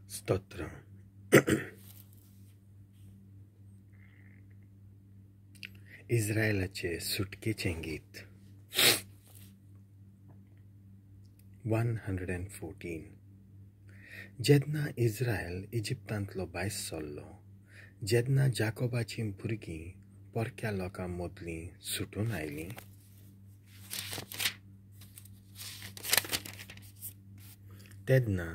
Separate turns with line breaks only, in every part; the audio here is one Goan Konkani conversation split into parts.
स्तोत्रां. इस्रायलाचे सुटकेचें गीत. 114. जेन्ना इस्रायल इजिप्तांतलो भायर सरलो, जेन्ना जाकोबाचीं भुरगीं परक्या लोकां मदलीं सुटून आयलीं, तेन्ना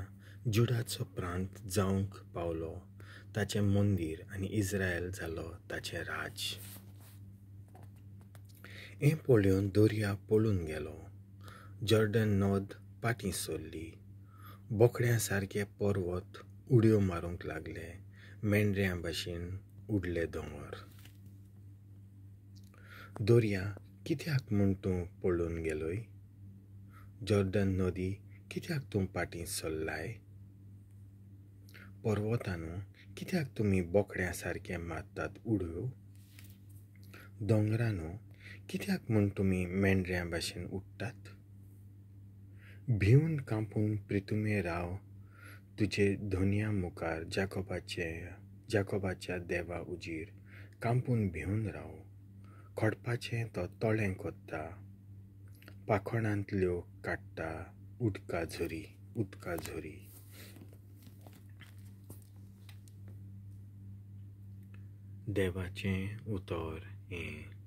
जुडाचो प्रांत जावंक पावलो ताचें मंदीर आनी इस्रायल जालो ताचें राज. हें पळोवन दर्या पळून गेलो, जॉर्डन नद पाटीं सरली, बोकड्यां सारके पर्वत उडयो मारूंक लागले, मेंढऱ्यां भाशेन उडले दोंगर. दर्या कित्याक म्हूण तूं पळून गेलोय? जॉर्डन नदी कित्याक तूं पाटीं सरलाय? पर्वतानू कित्याक तुमी बोकड्यां सारके मारतात उडयो? दोंगरानू कित्याक म्हूण तुमी मेंढऱ्यां भाशेन उडटात? भिवन कांपून प्रितुमे राव तुजे धोनया मुखार, जाकोबाच्या देवा उजीर कांपून भिवन राव. खडपाचें तो तळें कोत्ता, पाखोणांतल्यो काडटा उदका झरी. देवाचें उतर हें